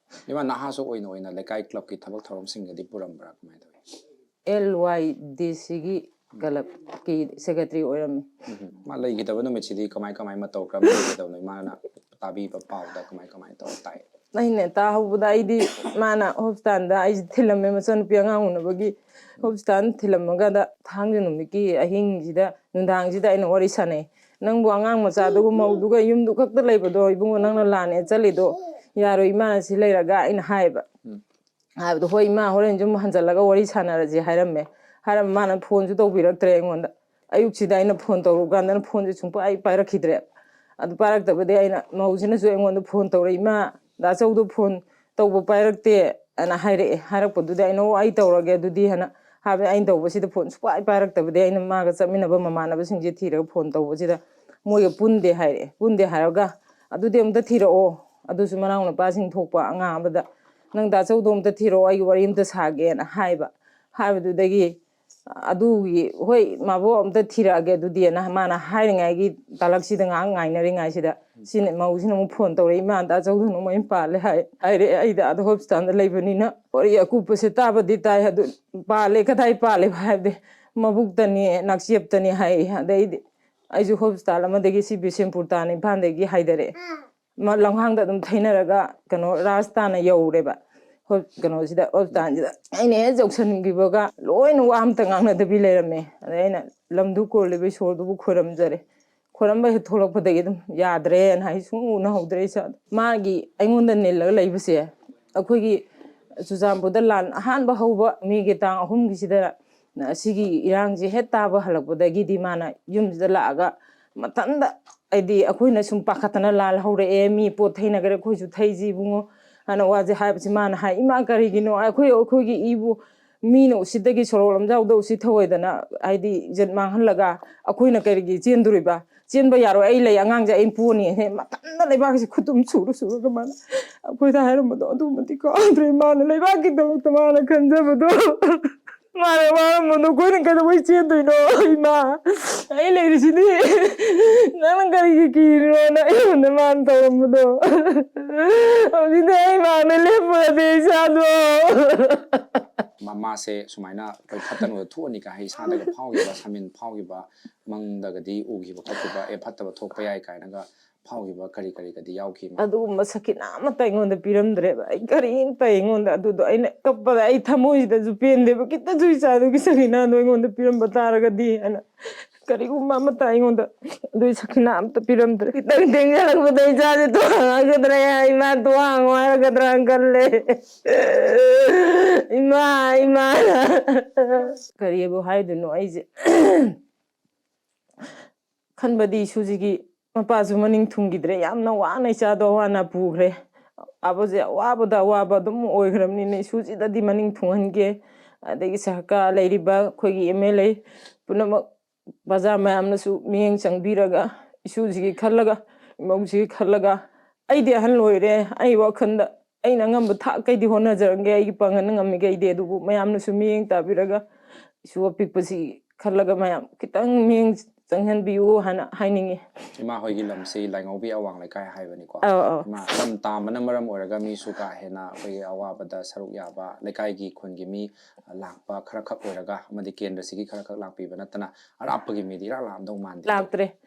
ꯏꯃꯥ, ꯅꯍꯥꯁꯨ ꯑꯣꯏꯅ ꯑꯣꯏꯅ ꯂꯩꯀꯥꯏ ꯀ꯭ꯂꯕꯀꯤ ꯊꯕꯛ ꯊꯧꯔꯝꯁꯤꯡꯒꯗꯤ ꯄꯨꯔꯝꯕ꯭ꯔꯥ, ꯀꯃꯥꯏꯅ ꯇꯧꯏ? ꯑꯦꯜ ꯋꯥꯏ ꯗꯤ ꯁꯤꯒꯤ ꯀ꯭ꯂꯕꯀꯤ ꯁꯦꯀ꯭ꯔꯦꯇꯔꯤ ꯑꯣꯏꯔꯝꯃꯤ꯫ ꯎꯝ꯫ ꯃꯥ ꯂꯩꯈꯤꯗꯕ ꯅꯨꯃꯤꯠꯁꯤꯗꯤ ꯀꯃꯥꯏ ꯀꯃꯥꯏꯅ ꯇꯧ, ꯀꯔꯝ ꯂꯩꯈꯤꯗꯕꯅꯣ? ꯏꯃꯥꯅ ꯇꯥꯕꯤꯕ ꯄꯥꯎꯗ ꯀꯃꯥꯏ ꯀꯃꯥꯏꯅ ꯇꯧꯔ ꯇꯥꯏ? ꯑꯩꯅ ꯇꯥꯍꯧꯕꯗ ꯑꯩꯗꯤ ꯃꯥꯅ ꯍꯣꯁꯄꯤꯇꯥꯜꯗ ꯑꯩꯁꯦ ꯊꯤꯜꯂꯝꯃꯦ, ꯃꯆꯟꯅꯨꯄꯤ ꯑꯉꯥꯡ ꯎꯅꯕꯒꯤ ꯍꯣꯁꯄꯤꯇꯥꯜ ꯊꯤꯜꯂꯝꯃꯒꯗ ꯊꯥꯡꯖ ꯅꯨꯃꯤꯠꯀꯤ ꯑꯍꯤꯡꯁꯤꯗ, ꯅꯨꯡꯗꯥꯡꯁꯤꯗ ꯑꯩꯅ ꯋꯥꯔꯤ ꯁꯥꯟꯅꯩ꯫ "ꯅꯪꯕꯨ ꯑꯉꯥꯡ ꯃꯆꯥꯗꯨꯒ ꯃꯧꯗꯨꯒ ꯌꯨꯝꯗꯨ ꯈꯛꯇ ꯂꯩꯕꯗꯣ ꯏꯕꯨꯡꯉꯣ, ꯅꯪꯅ ꯂꯥꯟꯅꯦ ꯆꯠꯂꯤꯗꯣ, ꯌꯥꯔꯣꯏ ꯏꯃꯥꯅ ꯁꯤ ꯂꯩꯔꯒ", ꯑꯩꯅ ꯍꯥꯏꯌꯦꯕ꯫ ꯎꯝ꯫ ꯍꯥꯏꯕꯗꯣ, "ꯍꯣꯏ ꯏꯃꯥ, ꯍꯣꯔꯦꯟꯁꯨ ꯑꯃꯨꯛ ꯍꯟꯖꯜꯂꯒ ꯋꯥꯔꯤ ꯁꯥꯟꯅꯔꯁꯦ" ꯍꯥꯏꯔꯝꯃꯦ꯫ ꯍꯥꯏꯔꯝꯃ ꯃꯥꯅ ꯐꯣꯟꯁꯨ ꯇꯧꯕꯤꯔꯛꯇ꯭ꯔꯦ ꯑꯩꯉꯣꯟꯗ꯫ ꯑꯌꯨꯛꯁꯤꯗ ꯑꯩꯅ ꯐꯣꯟ ꯇꯧꯔꯨ ꯀꯥꯟꯗꯅ ꯐꯣꯟꯁꯦ ꯁꯨꯡꯄꯥꯏ ꯄꯥꯏꯔꯛꯈꯤꯗ꯭ꯔꯦ꯫ ꯑꯗꯨ ꯄꯥꯏꯔꯛꯇꯕꯗꯩ ꯑꯩꯅ, ꯃꯧꯁꯤꯅꯁꯨ ꯑꯩꯉꯣꯟꯗ ꯐꯣꯟ ꯇꯧꯔꯛꯏ, "ꯏꯃꯥ, ꯗꯥ ꯆꯧꯗꯣ ꯐꯣꯟ ꯇꯧꯕ ꯄꯥꯏꯔꯛꯇꯦ" ꯑꯅ ꯍꯥꯏꯔꯛꯑꯦ꯫ ꯍꯥꯏꯔꯛꯄꯗꯨꯗ ꯑꯩꯅ, "ꯑꯣ, ꯑꯩ ꯇꯧꯔꯒꯦ ꯑꯗꯨꯗꯤ" ꯍꯥꯏꯅ ꯍꯥꯏꯕꯗꯤ ꯑꯩꯅ ꯇꯧꯕꯁꯤꯗ ꯐꯣꯟ ꯁꯨꯡꯄꯥꯏ ꯄꯥꯏꯔꯛꯇꯕꯗꯩ ꯑꯩꯅ ꯃꯥꯒ ꯆꯠꯃꯤꯟꯅꯕ ꯃꯃꯥꯟꯅꯕꯁꯤꯡꯁꯦ ꯊꯤꯔꯒ ꯐꯣꯟ ꯇꯧꯕꯁꯤꯗ ꯃꯣꯏꯒ ꯄꯨꯟꯗꯦ ꯍꯥꯏꯔꯛꯑꯦ꯫ ꯄꯨꯟꯗꯦ ꯍꯥꯏꯔꯒ, "ꯑꯗꯨꯗꯤ ꯑꯝꯇ ꯊꯤꯔꯛꯑꯣ", ꯑꯗꯨꯁꯨ ꯃꯅꯥꯎ ꯅꯨꯄꯥꯁꯤꯡ ꯊꯣꯛꯄ ꯑꯉꯥꯡ ꯑꯃꯗ "ꯅꯪ ꯗꯥ ꯆꯧꯗꯣ ꯑꯝꯇ ꯊꯤꯔꯛꯑꯣ, ꯑꯩꯒꯤ ꯋꯥꯔꯤ ꯑꯝꯇ ꯁꯥꯒꯦꯅ" ꯍꯥꯏꯕ꯫ ꯍꯥꯏꯕꯗꯨꯗꯒꯤ, "ꯑꯗꯨꯒꯤ, ꯍꯣꯏ, ꯃꯥꯕꯣꯛ ꯑꯝꯇ ꯊꯤꯔꯛꯑꯒꯦ ꯑꯗꯨꯗꯤꯅ" ꯃꯥꯅ ꯍꯥꯏꯔꯤꯉꯩꯒꯤ ꯇꯥꯂꯛꯁꯤꯗ ꯉꯥꯏꯍꯥꯛ ꯉꯥꯏꯅꯔꯤꯉꯩꯁꯤꯗ, ꯁꯤꯅ, ꯃꯧꯁꯤꯅ ꯑꯃꯨꯛ ꯐꯣꯟ ꯇꯧꯔꯛꯏ, "ꯏꯃꯥ, ꯗꯥ ꯆꯧꯗꯣ ꯃꯌꯨꯝ ꯄꯥꯜꯂꯦ" ꯍꯥꯏ꯫ ꯍꯥꯏꯔꯦ, ꯑꯩꯗ ꯑꯥꯗ ꯍꯣꯁꯄꯤꯇꯥꯜꯗ ꯂꯩꯕꯅꯤꯅ ꯋꯥꯔꯤ ꯑꯀꯨꯞꯄꯁꯦ ꯇꯥꯕꯗꯤ ꯇꯥꯏ, ꯑꯗꯨ ꯄꯥꯜꯂꯦ, ꯀꯗꯥꯏ ꯄꯥꯜꯂꯦ ꯍꯥꯏꯕꯗꯤ, "ꯃꯕꯨꯛꯇꯅꯤ, ꯅꯥꯛꯆꯦꯞꯇꯅꯤ" ꯍꯥꯏ꯫ ꯑꯗꯩꯗꯤ ꯑꯩꯁꯨ ꯍꯣꯁꯄꯤꯇꯥꯜ ꯑꯃꯗꯒꯤ, ꯁꯤ ꯕꯤꯁꯦꯝꯄꯨꯔ ꯇꯥꯅ ꯏꯝꯐꯥꯜꯗꯒꯤ ꯍꯥꯏꯗꯔꯛꯑꯦ꯫ ꯃ-, ꯂꯝꯈꯥꯡꯗ ꯑꯗꯨꯝ ꯊꯩꯅꯔꯒ, ꯀꯩꯅꯣ, ꯔꯥꯖ ꯇꯥꯅ ꯌꯧꯔꯦꯕ꯫ ꯍꯣ-, ꯀꯩꯅꯣꯁꯤꯗ, ꯍꯣꯁꯄꯤꯇꯥꯜꯁꯤꯗ꯫ ꯑꯩꯅ ꯍꯦꯛ ꯌꯧꯁꯟꯈꯤꯕꯒ ꯂꯣꯏꯅ ꯋꯥ ꯑꯝꯇ ꯉꯥꯡꯅꯗꯕꯤ ꯂꯩꯔꯝꯃꯦ꯫ ꯑꯗꯩ ꯑꯩꯅ ꯂꯝꯗꯨ ꯀꯣꯜꯂꯤꯕ ꯏꯁꯣꯔꯗꯨꯕꯨ ꯈꯣꯏꯔꯝꯖꯔꯦ꯫ ꯈꯣꯏꯔꯝꯕ ꯍꯦꯛ ꯊꯣꯛꯂꯛꯄꯗꯒꯤ ꯑꯗꯨꯝ ꯌꯥꯗ꯭ꯔꯦꯅ ꯍꯥꯏ, ꯁꯨꯡꯎ ꯎꯅꯍꯧꯗ꯭ꯔꯦ ꯏꯆꯥꯗꯣ꯫ ꯃꯥꯒꯤ ꯑꯩꯉꯣꯟꯗ ꯅꯤꯜꯂꯒ ꯂꯩꯕꯁꯦ, ꯑꯩꯈꯣꯏꯒꯤ ꯆꯨꯔꯆꯥꯟꯄꯨꯔꯗ ꯂꯥꯟ ꯑꯍꯥꯟꯕ ꯍꯧꯕ ꯃꯦꯒꯤ ꯇꯥꯡ ꯑꯍꯨꯝꯒꯤꯁꯤꯗ ꯑꯁꯤꯒꯤ ꯏꯔꯥꯡꯁꯦ ꯍꯦꯛ ꯇꯥꯕ ꯍꯜꯂꯛꯄꯗꯒꯤꯗꯤ ꯃꯥꯅ ꯌꯨꯝꯁꯤꯗ ꯂꯥꯛꯑꯒ ꯃꯊꯟꯗ, ꯍꯥꯏꯗꯤ, ꯑꯩꯈꯣꯏꯅ ꯁꯨꯝ ꯄꯥꯈꯠꯇꯅ, "ꯂꯥꯟ ꯍꯧꯔꯛꯑꯦ, ꯃꯤ ꯄꯣꯠ ꯊꯩꯅꯈ꯭ꯔꯦ, ꯑꯩꯈꯣꯏꯁꯨ ꯊꯩꯁꯤ ꯏꯕꯨꯡꯉꯣ" ꯍꯥꯏꯅ ꯋꯥꯁꯦ ꯍꯥꯏꯕꯁꯤ ꯃꯥꯅ ꯍꯥꯏ, "ꯏꯃꯥ, ꯀꯔꯤꯒꯤꯅꯣ? ꯑꯩꯈꯣꯏ, ꯑꯩꯈꯣꯏꯒꯤ ꯏꯕꯨ ꯃꯤꯅ ꯎꯁꯤꯠꯇꯒꯤ ꯁꯣꯔꯣꯛ ꯂꯝꯖꯥꯎꯗ ꯎꯁꯤꯠ ꯊꯧꯑꯣꯏꯗꯅ, ꯍꯥꯏꯗꯤ, ꯏꯖꯠ ꯃꯥꯡꯍꯜꯂꯒ ꯑꯩꯈꯣꯏꯅ ꯀꯔꯤꯒꯤ ꯆꯦꯟꯗꯣꯔꯤꯕ? ꯆꯦꯟꯕ ꯌꯥꯔꯣꯏ, ꯑꯩ ꯂꯩ, ꯑꯉꯥꯡꯁꯦ ꯑꯩ ꯄꯣꯅꯤ" ꯍꯦ, ꯃꯊꯟꯗ ꯂꯩꯕꯥꯛꯁꯦ ꯈꯨꯠꯇꯨꯝ ꯁꯨꯔ ꯁꯨꯔꯒ ꯃꯥꯅ ꯑꯩꯈꯣꯏꯗ ꯍꯥꯏꯔꯝꯕꯗꯣ ꯑꯗꯨꯃꯗꯤ ꯀꯥꯎꯗ꯭ꯔꯦ꯫ ꯃꯥꯅ ꯂꯩꯕꯥꯛꯀꯤꯗꯃꯛꯇ ꯃꯥꯅ ꯈꯟꯖꯕꯗꯣ, ꯃꯥꯅ ꯋꯥꯔꯝꯕꯗꯣ ꯑꯩꯈꯣꯏꯅ ꯀꯩꯗꯧꯕꯩ ꯆꯦꯟꯗꯣꯏꯅꯣ? "ꯏꯃꯥ, ꯑꯩ ꯂꯩꯔꯤꯁꯤꯗꯤ, ꯅꯪꯅ ꯀꯔꯤꯒꯤ ꯀꯤꯔꯤꯅꯣꯅ?" ꯑꯩꯉꯣꯟꯗ ꯃꯥꯅ ꯇꯧꯔꯝꯕꯗꯣ꯫ ꯍꯧꯖꯤꯛꯇꯤ ꯑꯩ ꯃꯥꯡꯗ ꯂꯦꯞꯄꯨꯔꯗꯤ ꯏꯆꯥꯗꯣ꯫ ꯃꯃꯥꯁꯦ ꯁꯨꯃꯥꯏꯅ ꯑꯩꯈꯣꯏ ꯐꯠꯇꯅꯨꯗ ꯊꯣꯛꯑꯅꯤ ꯀꯥꯏ ꯏꯁꯥꯗꯒ ꯐꯥꯎꯈꯤꯕ, ꯁꯥꯃꯤꯟ ꯐꯥꯎꯈꯤꯕ, ꯃꯪꯗꯒꯗꯤ ꯎꯈꯤꯕ ꯈꯣꯠꯈꯤꯕ, "ꯑꯦ, ꯐꯠꯇꯕ ꯊꯣꯛꯄ ꯌꯥꯏ" ꯀꯥꯏꯅꯒ ꯐꯥꯎꯈꯤꯕ ꯀꯔꯤ ꯀꯔꯤꯒꯗꯤ ꯌꯥꯎꯈꯤ? ꯑꯗꯨꯒꯨꯝꯕ ꯁꯈꯤꯅꯥ ꯑꯃꯠꯇ ꯑꯩꯉꯣꯟꯗ ꯄꯤꯔꯝꯗ꯭ꯔꯦꯕ꯫ ꯑꯩ ꯀꯔꯤꯝꯇ ꯑꯩꯉꯣꯟꯗ, ꯑꯗꯨꯗꯣ ꯑꯩꯅ ꯀꯞꯄꯗ ꯑꯩ ꯊꯃꯣꯏꯁꯤꯗꯁꯨ ꯄꯦꯟꯗꯦꯕ꯫ ꯈꯤꯇꯁꯨ ꯏꯆꯥꯗꯨꯒꯤ ꯁꯈꯤꯅꯥꯗꯣ ꯑꯩꯉꯣꯟꯗ ꯄꯤꯔꯝꯕ ꯇꯥꯔꯒꯗꯤ ꯍꯥꯏꯅ, ꯀꯔꯤꯒꯨꯝꯕ ꯑꯃꯠꯇ ꯑꯩꯉꯣꯟꯗ ꯑꯗꯨꯒꯤ ꯁꯈꯤꯅꯥ ꯑꯃꯠꯇ ꯄꯤꯔꯝꯗ꯭ꯔꯦ꯫ ꯈꯤꯇꯪ ꯊꯦꯡꯖꯤꯜꯂꯛꯄꯗ ꯏꯆꯥꯁꯦ ꯇꯣꯉꯥꯟꯒꯗ꯭ꯔꯥ, ꯏꯃꯥ ꯇꯣꯉꯥꯟꯉꯣ ꯍꯥꯏꯔꯒꯗ꯭ꯔꯥ ꯈꯜꯂꯦ꯫ "ꯏꯃꯥ, ꯏꯃꯥ"꯫ ꯀꯔꯤꯕꯨ ꯍꯥꯏꯗꯣꯏꯅꯣ ꯑꯩꯁꯦ꯫ ꯈꯟꯕꯗꯤ ꯏꯁꯨꯁꯤꯒꯤ ꯃꯄꯥꯁꯨ ꯃꯅꯤꯡ ꯊꯨꯡꯈꯤꯗ꯭ꯔꯦ꯫ ꯌꯥꯝꯅ ꯋꯥꯅ ꯏꯆꯥꯗꯣ ꯑꯋꯥ ꯑꯅꯥ ꯄꯨꯈ꯭ꯔꯦ꯫ ꯑꯋꯥꯕꯁꯦ ꯑꯋꯥꯕꯗ ꯑꯋꯥꯕ ꯑꯗꯨꯝ ꯑꯣꯏꯈ꯭ꯔꯕꯅꯤꯅ ꯏꯁꯨꯁꯤꯗꯗꯤ ꯃꯅꯤꯡ ꯊꯨꯡꯍꯟꯒꯦ꯫ ꯑꯗꯒꯤ ꯁꯔꯀꯥꯔ ꯂꯩꯔꯤꯕ ꯑꯩꯈꯣꯏꯒꯤ ꯑꯦꯝ ꯑꯦꯜ ꯑꯦ ꯄꯨꯝꯅꯃꯛ, ꯄ꯭ꯔꯖꯥ ꯃꯌꯥꯝꯅꯁꯨ ꯃꯤꯠꯌꯦꯡ ꯆꯪꯕꯤꯔꯒ ꯏꯁꯨꯁꯤꯒꯤ ꯈꯜꯂꯒ, ꯏꯃꯧꯁꯤꯒꯤ ꯈꯜꯂꯒ, ꯑꯩꯗꯤ ꯑꯍꯜ ꯑꯣꯏꯔꯦ꯫ ꯑꯩ ꯋꯥꯈꯜꯗ ꯑꯩꯅ ꯑꯉꯝꯕ ꯊꯥꯛꯈꯩꯗꯤ ꯍꯣꯠꯅꯖꯔꯝꯒꯦ, ꯑꯩꯒꯤ ꯄꯥꯡꯒꯜꯅ ꯉꯝꯃꯤꯈꯩꯗꯤ꯫ ꯑꯗꯨꯕꯨ ꯃꯌꯥꯝꯅꯁꯨ ꯃꯤꯠꯌꯦꯡ ꯇꯥꯕꯤꯔꯒ ꯏꯁꯨ ꯑꯄꯤꯛꯄꯁꯤ ꯈꯜꯂꯒ ꯃꯌꯥꯝ ꯈꯤꯇꯪ ꯃꯤꯠꯌꯦꯡ ꯆꯪꯍꯟꯕꯤꯌꯨ ꯍꯥꯏꯅ ꯍꯥꯏꯅꯤꯡꯉꯤ꯫ ꯏꯃꯥ ꯍꯣꯏꯒꯤ ꯂꯝꯁꯤ ꯂꯥꯏꯉꯧꯕꯤ ꯑꯋꯥꯡ ꯂꯩꯀꯥꯏ ꯍꯥꯏꯕꯅꯤꯀꯣ꯫ ꯑꯧ, ꯑꯧ꯫ ꯏꯃꯥ, ꯂꯝ ꯇꯥꯕꯅ ꯃꯔꯝ ꯑꯣꯏꯔꯒ ꯃꯤꯁꯨ ꯀꯥ ꯍꯦꯟꯅ ꯑꯩꯈꯣꯏꯒꯤ ꯑꯋꯥꯕꯗ ꯁꯔꯨꯛ ꯌꯥꯕ, ꯂꯩꯀꯥꯏꯒꯤ ꯈꯨꯟꯒꯤ ꯃꯤ ꯂꯥꯛꯄ ꯈꯔꯈꯛ ꯑꯣꯏꯔꯒ ꯑꯃꯗꯤ ꯀꯦꯟꯗ꯭ꯔꯁꯤꯒꯤ ꯈꯔꯈꯛ ꯂꯥꯛꯄꯤꯕ ꯅꯠꯇꯅ ꯑꯔꯥꯞꯄꯒꯤ ꯃꯤꯗꯤ ꯏꯔꯥꯛ ꯂꯥꯛꯑꯝꯗꯧ ꯃꯥꯟꯗꯦ꯫ ꯂꯥꯛꯇ꯭ꯔꯦ꯫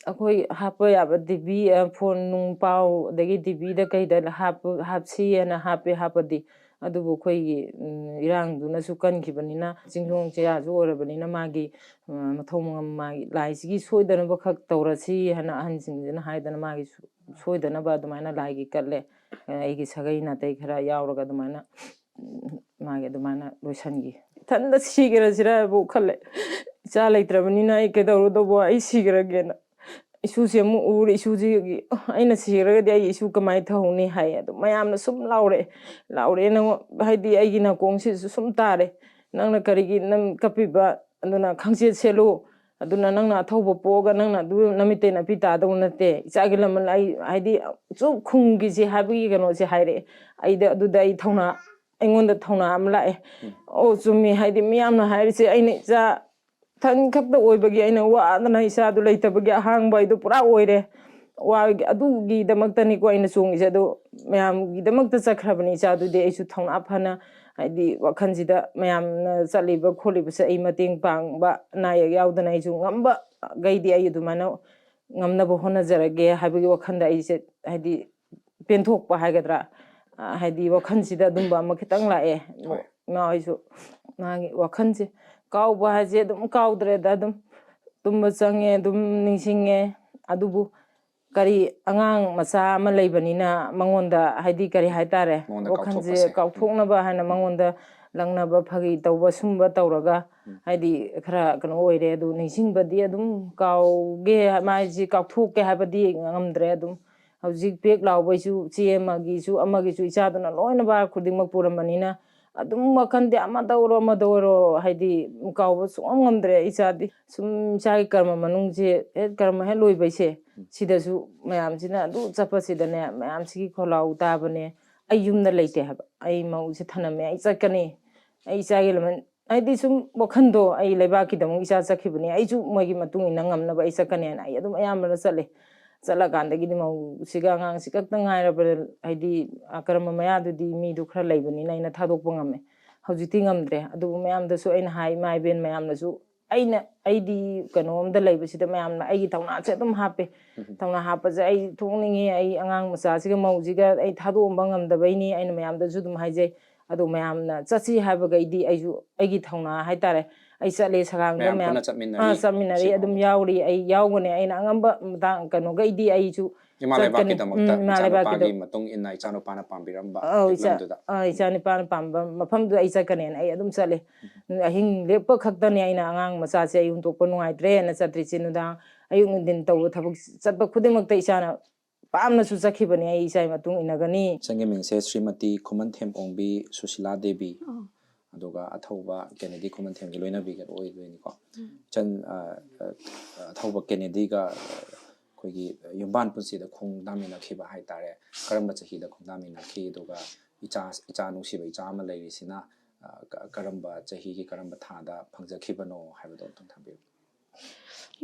ꯑꯩꯈꯣꯏ ꯍꯥꯞꯄ ꯌꯥꯕ ꯇꯤ ꯚꯤ, ꯑ, ꯐꯣꯟ ꯅꯨꯡ ꯄꯥꯎ, ꯑꯗꯒꯤ ꯇꯤ ꯚꯤꯗ ꯀꯩꯗ ꯍꯥꯞꯄ-, ꯍꯥꯞꯁꯤ ꯍꯥꯏꯅ ꯍꯥꯞꯄꯦ ꯍꯥꯞꯄꯗꯤ꯫ ꯑꯗꯨꯕꯨ ꯑꯩꯈꯣꯏꯒꯤ, ꯎꯝ, ꯏꯔꯥꯡꯗꯨꯅꯁꯨ ꯀꯟꯈꯤꯕꯅꯤꯅ, ꯆꯤꯡꯗꯣꯡ ꯆꯤꯌꯥꯁꯨ ꯑꯣꯏꯔꯕꯅꯤꯅ, ꯃꯥꯒꯤ, ꯑ, ꯃꯊꯧ ꯃꯉꯝ ꯃꯥꯒꯤ ꯂꯥꯏꯁꯤꯒꯤ ꯁꯣꯏꯗꯅꯕ ꯈꯛ ꯇꯧꯔꯁꯤ ꯍꯥꯏꯅ ꯑꯍꯟꯁꯤꯡꯁꯤꯅ ꯍꯥꯏꯗꯅ ꯃꯥꯒꯤ ꯁꯣ-, ꯁꯣꯏꯗꯅꯕ ꯑꯗꯨꯃꯥꯏꯅ ꯂꯥꯏꯒꯤ ꯀꯠꯂꯦ꯫ ꯑ, ꯑꯩꯒꯤ ꯁꯥꯒꯩ ꯅꯥꯇꯩ ꯈꯔ ꯌꯥꯎꯔꯒ ꯑꯗꯨꯃꯥꯏꯅ, ꯎꯝ, ꯃꯥꯒꯤ ꯑꯗꯨꯃꯥꯏꯅ ꯂꯣꯏꯁꯤꯟꯈꯤ꯫ ꯏꯊꯟꯗ ꯁꯤꯈ꯭ꯔꯁꯤꯔꯕꯨ ꯈꯜꯂꯦ꯫ ꯏꯆꯥ ꯂꯩꯇ꯭ꯔꯕꯅꯤꯅ ꯑꯩ ꯀꯩꯗꯧꯔꯨꯗꯧꯕ, ꯑꯩ ꯁꯤꯈ꯭ꯔꯒꯦꯅ꯫ ꯏꯁꯨꯁꯦ ꯑꯃꯨꯛ ꯎꯔꯦ, ꯏꯁꯨꯁꯤꯒꯤ, "ꯑꯩꯅ ꯁꯤꯈ꯭ꯔꯒꯗꯤ ꯑꯩ ꯏꯁꯨ ꯀꯃꯥꯏꯅ ꯊꯧꯍꯧꯅꯤ?" ꯍꯥꯏ꯫ ꯑꯗꯨ ꯃꯌꯥꯝꯅ ꯁꯨꯝ ꯂꯥꯎꯔꯛꯑꯦ, ꯂꯥꯎꯔꯛꯑꯦ, "ꯅꯪ ꯍꯥꯏꯗꯤ ꯑꯩꯒꯤ ꯅꯥꯀꯣꯡꯁꯤꯗꯁꯨ ꯁꯨꯝ ꯇꯥꯔꯦ, ꯅꯪꯅ ꯀꯔꯤꯒꯤ ꯅꯪ ꯀꯞꯄꯤꯕ? ꯑꯗꯨꯅ ꯈꯪꯆꯦꯠ ꯁꯦꯠꯂꯨ, ꯑꯗꯨꯅ ꯅꯪꯅ ꯑꯊꯧꯕ ꯄꯣꯛꯑꯒ ꯅꯪꯅ ꯑꯗꯨ ꯅꯃꯤꯠꯇꯩ ꯅꯥꯄꯤ ꯇꯥꯗꯧ ꯅꯠꯇꯦ, ꯏꯆꯥꯒꯤ ꯂꯃꯟ ꯑꯩ ꯍꯥꯏꯗꯤ ꯆꯨꯞ ꯈꯨꯝꯈꯤꯁꯤ" ꯍꯥꯏꯕꯒꯤ ꯀꯩꯅꯣꯁꯦ ꯍꯥꯏꯔꯛꯑꯦ꯫ ꯑꯩꯗ ꯑꯗꯨꯗ ꯑꯩ ꯊꯧꯅꯥ, ꯑꯩꯉꯣꯟꯗ ꯊꯧꯅꯥ ꯑꯃ ꯂꯥꯛꯑꯦ꯫ ꯑꯣ, ꯆꯨꯝꯃꯤ, ꯍꯥꯏꯗꯤ ꯃꯤꯌꯥꯝꯅ ꯍꯥꯏꯔꯤꯁꯦ ꯑꯩꯅ ꯏꯆꯥ ꯏꯊꯟ ꯈꯛꯇ ꯑꯣꯏꯕꯒꯤ ꯑꯩꯅ ꯋꯥꯗꯅ ꯏꯆꯥꯗꯨ ꯂꯩꯇꯕꯒꯤ ꯑꯍꯥꯡꯕ ꯍꯥꯏꯗꯣ ꯄꯨꯔꯥ ꯑꯣꯏꯔꯦ꯫ ꯋꯥ-, ꯑꯗꯨꯒꯤꯗꯃꯛꯇꯅꯤꯀꯣ ꯑꯩꯅ ꯆꯣꯡꯉꯤꯁꯦ꯫ ꯑꯗꯣ ꯃꯌꯥꯝꯒꯤꯗꯃꯛꯇ ꯆꯠꯈ꯭ꯔꯕꯅꯤ ꯏꯆꯥꯗꯨꯗꯤ꯫ ꯑꯩꯁꯨ ꯊꯧꯅꯥ ꯐꯅ, ꯍꯥꯏꯗꯤ ꯋꯥꯈꯜꯁꯤꯗ ꯃꯌꯥꯝꯅ ꯆꯠꯂꯤꯕ ꯈꯣꯠꯂꯤꯕꯁꯦ ꯑꯩ ꯃꯇꯦꯡ ꯄꯥꯡꯕ, ꯑꯅꯥ ꯑꯌꯦꯛ ꯌꯥꯎꯗꯅ ꯑꯩꯁꯨ ꯉꯝꯕꯈꯩꯗꯤ ꯑꯩ ꯑꯗꯨꯃꯥꯏꯅ ꯉꯝꯅꯕ ꯍꯣꯠꯅꯖꯔꯒꯦ ꯍꯥꯏꯕꯒꯤ ꯋꯥꯈꯜꯗ ꯑꯩꯁꯦ, ꯍꯥꯏꯗꯤ ꯄꯦꯟꯊꯣꯛꯄ ꯍꯥꯏꯒꯗ꯭ꯔꯥ, ꯑ, ꯍꯥꯏꯗꯤ ꯋꯥꯈꯜꯁꯤꯗ ꯑꯗꯨꯝꯕ ꯑꯃ ꯈꯤꯇꯪ ꯂꯥꯛꯑꯦ꯫ ꯍꯣꯏ꯫ ꯏꯃꯥ ꯍꯣꯏꯁꯨ ꯃꯥꯒꯤ ꯋꯥꯈꯜꯁꯦ, ꯀꯥꯎꯕ ꯍꯥꯏꯁꯦ ꯑꯗꯨꯝ ꯀꯥꯎꯗ꯭ꯔꯦꯗ, ꯑꯗꯨꯝ ꯇꯨꯝꯕ ꯆꯪꯉꯦ, ꯑꯗꯨꯝ ꯅꯤꯡꯁꯤꯡꯉꯦ꯫ ꯑꯗꯨꯕꯨ ꯀꯔꯤ, ꯑꯉꯥꯡ ꯃꯆꯥ ꯑꯃ ꯂꯩꯕꯅꯤꯅ ꯃꯉꯣꯟꯗ, ꯍꯥꯏꯗꯤ ꯀꯔꯤ ꯍꯥꯏꯇꯥꯔꯦ, ꯃꯉꯣꯟꯗ ꯋꯥꯈꯜꯁꯦ ꯀꯥꯎꯊꯣꯛꯄꯁꯦ꯫ ꯀꯥꯎꯊꯣꯛꯅꯕ ꯍꯥꯏꯅ ꯃꯉꯣꯟꯗ ꯂꯛꯅꯕ, ꯐꯥꯒꯤ ꯇꯧꯕ, ꯁꯨꯝꯕ ꯇꯧꯔꯒ, ꯎꯝ꯫ ꯍꯥꯏꯗꯤ ꯈꯔ ꯀꯩꯅꯣ ꯑꯣꯏꯔꯦ꯫ ꯑꯗꯨ ꯅꯤꯡꯁꯤꯡꯕꯗꯤ ꯑꯗꯨꯝ ꯀꯥꯎꯒꯦ, ꯃꯥꯏꯁꯤ ꯀꯥꯎꯊꯣꯛꯀꯦ ꯍꯥꯏꯕꯗꯤ ꯉꯝꯗ꯭ꯔꯦ꯫ ꯑꯗꯨꯝ ꯍꯧꯖꯤꯛ ꯄꯦꯛ ꯂꯥꯎꯕꯩꯁꯨ, ꯆꯦ ꯑꯃꯒꯤꯁꯨ, ꯑꯃꯒꯤꯁꯨ ꯏꯆꯥꯗꯨꯅ ꯂꯣꯏꯅ ꯚꯥꯔ ꯈꯨꯗꯤꯡꯃꯛ ꯄꯨꯔꯝꯕꯅꯤꯅ, ꯑꯗꯨꯝ ꯋꯥꯈꯜꯗꯤ ꯑꯃꯗ ꯑꯣꯏꯔꯣ, ꯑꯃꯗ ꯑꯣꯏꯔꯣ, ꯍꯥꯏꯗꯤ ꯀꯥꯎꯕ ꯁꯨꯡꯉꯝ ꯉꯝꯗ꯭ꯔꯦ ꯏꯆꯥꯗꯤ꯫ ꯁꯨꯝ ꯏꯆꯥꯒꯤ ꯀꯔꯃ ꯃꯅꯨꯡꯁꯦ, ꯍꯦꯛ ꯀꯔꯃ ꯍꯦꯛ ꯂꯣꯏꯕꯩꯁꯦ, ꯁꯤꯗꯁꯨ ꯃꯌꯥꯝꯁꯤꯅ ꯑꯗꯨ ꯆꯠꯄꯁꯤꯗꯅꯦ, ꯃꯌꯥꯝꯁꯤꯒꯤ ꯈꯣꯜꯂꯥꯎ ꯇꯥꯕꯅꯦ, ꯑꯩ ꯌꯨꯝꯗ ꯂꯩꯇꯦ ꯍꯥꯏꯕ꯫ ꯑꯩ ꯃꯧꯁꯦ ꯊꯅꯝꯃꯦ, ꯑꯩ ꯆꯠꯀꯅꯤ, ꯑꯩ ꯏꯆꯥꯒꯤ ꯂꯃꯟ, ꯍꯥꯏꯗꯤ ꯁꯨꯝ ꯋꯥꯈꯟꯗꯣ, ꯑꯩ ꯂꯩꯕꯥꯛꯀꯤꯗꯃꯛ ꯏꯆꯥ ꯆꯠꯈꯤꯕꯅꯤ, ꯑꯩꯁꯨ ꯃꯣꯏꯒꯤ ꯃꯇꯨꯡ ꯏꯟꯅ ꯉꯝꯅꯕ ꯑꯩ ꯆꯠꯀꯅꯤ ꯍꯥꯏꯅ ꯑꯩ ꯑꯗꯨꯝ ꯑꯌꯥꯝꯕꯅ ꯆꯠꯂꯦ꯫ ꯆꯠꯂꯀꯥꯟꯗꯒꯤꯗꯤ ꯃꯧꯁꯤꯒ ꯑꯉꯥꯡꯁꯤ ꯈꯛꯇ ꯉꯥꯏꯔꯕ, ꯍꯥꯏꯗꯤ, ꯑ, ꯀꯔꯝꯕ ꯃꯌꯥꯗꯨꯗꯤ ꯃꯤꯗꯨ ꯈꯔ ꯂꯩꯕꯅꯤꯅ ꯑꯩꯅ ꯊꯥꯗꯣꯛꯄ ꯉꯝꯃꯦ꯫ ꯍꯧꯖꯤꯛꯇꯤ ꯉꯝꯗ꯭ꯔꯦ꯫ ꯑꯗꯨꯕꯨ ꯃꯌꯥꯝꯗꯁꯨ ꯑꯩꯅ ꯍꯥꯏ, ꯏꯃꯥ ꯏꯕꯦꯟ ꯃꯌꯥꯝꯅꯁꯨ, ꯑꯩꯅ, ꯑꯩꯗꯤ ꯀꯩꯅꯣꯝꯗ ꯂꯩꯕꯁꯤꯗ ꯃꯌꯥꯝꯅ ꯑꯩꯒꯤ ꯊꯧꯅꯥꯁꯦ ꯑꯗꯨꯝ ꯍꯥꯞꯄꯦ꯫ ꯎꯝ꯫ ꯊꯧꯅꯥ ꯍꯥꯞꯄꯁꯦ ꯑꯩ ꯊꯣꯛꯅꯤꯡꯉꯦ, ꯑꯩ ꯑꯉꯥꯡ ꯃꯆꯥꯁꯤꯒ ꯃꯧꯁꯤꯒ ꯑꯩ ꯊꯥꯗꯣꯛꯑꯝꯕ ꯉꯝꯗꯕꯩꯅꯤ꯫ ꯑꯩꯅ ꯃꯌꯥꯝꯗꯁꯨ ꯑꯗꯨꯝ ꯍꯥꯏꯖꯩ꯫ ꯑꯗꯣ ꯃꯌꯥꯝꯅ ꯆꯠꯁꯤ ꯍꯥꯏꯕꯈꯩꯗꯤ ꯑꯩꯁꯨ ꯑꯩꯒꯤ ꯊꯧꯅꯥ ꯍꯥꯏꯇꯥꯔꯦ, ꯑꯩ ꯆꯠꯂꯦ, ꯁꯉꯥꯡꯗ ꯃꯌꯥꯝ ꯃꯌꯥꯝ, ꯄꯨꯟꯅ ꯆꯠꯃꯤꯟꯅꯔꯤ꯫ ꯑꯥ, ꯆꯠꯃꯤꯟꯅꯔꯤ, ꯁꯤꯐꯥꯎ꯫ ꯑꯗꯨꯝ ꯌꯥꯎꯔꯤ, ꯑꯩ ꯌꯥꯎꯒꯅꯤ, ꯑꯩꯅ ꯑꯉꯝꯕ ꯃꯇꯥꯡ ꯀꯩꯅꯣꯈꯩꯗꯤ ꯑꯩꯁꯨ ꯏꯃꯥ ꯆꯠꯀꯅꯤ꯫ ꯂꯩꯕꯥꯛꯀꯤꯗꯃꯛꯇ ꯎꯝ, ꯏꯃꯥ ꯏꯆꯥꯅꯨꯄꯥꯒꯤ ꯂꯩꯕꯥꯛꯀꯤꯗꯃꯛ꯫ ꯃꯇꯨꯡ ꯏꯟꯅ ꯏꯆꯥꯅꯨꯄꯥꯅ ꯄꯥꯝꯕꯤꯔꯝꯕ ꯑꯧ, ꯏꯆꯥ-, ꯐꯤꯕꯝꯗꯨꯗ꯫ ꯑꯥ, ꯏꯆꯥ ꯅꯨꯄꯥꯅ ꯄꯥꯝꯕ ꯃꯐꯝꯗꯨꯗ ꯑꯩ ꯆꯠꯀꯅꯦꯅ ꯑꯩ ꯑꯗꯨꯝ ꯆꯠꯂꯦ꯫ ꯎꯝ꯫ ꯑꯍꯤꯡ ꯂꯦꯛꯄ ꯈꯛꯇꯅꯦ ꯑꯩꯅ ꯑꯉꯥꯡ ꯃꯆꯥꯁꯦ ꯑꯩ ꯍꯨꯟꯗꯣꯛꯄ ꯅꯨꯡꯉꯥꯏꯇ꯭ꯔꯦꯅ ꯆꯠꯇ꯭ꯔꯤꯁꯦ꯫ ꯅꯨꯡꯗꯥꯡ, ꯑꯌꯨꯛ ꯅꯨꯡꯊꯤꯟ ꯇꯧꯕ ꯊꯕꯛ ꯆꯠꯄ ꯈꯨꯗꯤꯡꯃꯛꯇ ꯏꯆꯥꯅ ꯄꯥꯝꯅꯁꯨ ꯆꯠꯈꯤꯕꯅꯦ, ꯑꯩ ꯏꯆꯥꯒꯤ ꯃꯇꯨꯡ ꯏꯟꯅꯒꯅꯤ꯫ ꯏꯆꯟꯒꯤ ꯃꯤꯡꯁꯦ ꯁ꯭ꯔꯤꯃꯇꯤ ꯈꯨꯃꯟꯊꯦꯝ ꯑꯣꯡꯕꯤ ꯁꯨꯁꯤꯂꯥ ꯗꯦꯕꯤ, ꯑꯥ꯫ ꯑꯗꯨꯒ ꯑꯊꯧꯕ ꯀꯦꯅꯦꯗꯤ ꯈꯨꯃꯟꯊꯦꯝꯒꯤ ꯂꯣꯏꯅꯕꯤꯒ ꯑꯣꯏꯗꯣꯏꯅꯤꯀꯣ꯫ ꯎꯝ꯫ ꯏꯆꯟ, ꯑ, ꯑ, ꯑꯊꯧꯕ ꯀꯦꯅꯦꯗꯤꯒ, ꯑ, ꯑꯩꯈꯣꯏꯒꯤ ꯌꯨꯝꯕꯥꯟ ꯄꯨꯟꯁꯤꯗ ꯈꯣꯡꯗꯥꯃꯤꯟꯅꯈꯤꯕ ꯍꯥꯏꯇꯥꯔꯦ꯫ ꯀꯔꯝꯕ ꯆꯍꯤꯗ ꯈꯣꯡꯗꯥꯃꯤꯟꯅꯈꯤ? ꯑꯗꯨꯒ ꯏꯆꯥ, ꯏꯆꯥ ꯅꯨꯡꯁꯤꯕ ꯏꯆꯥ ꯑꯃ ꯂꯩꯔꯤꯁꯤꯅ, ꯑ, ꯀ-, ꯀꯔꯝꯕ ꯆꯍꯤꯒꯤ ꯀꯔꯝꯕ ꯊꯥꯗ ꯐꯪꯖꯈꯤꯕꯅꯣ ꯍꯥꯏꯕꯗꯣ ꯑꯝꯇꯪ ꯊꯝꯕꯤꯌꯨ꯫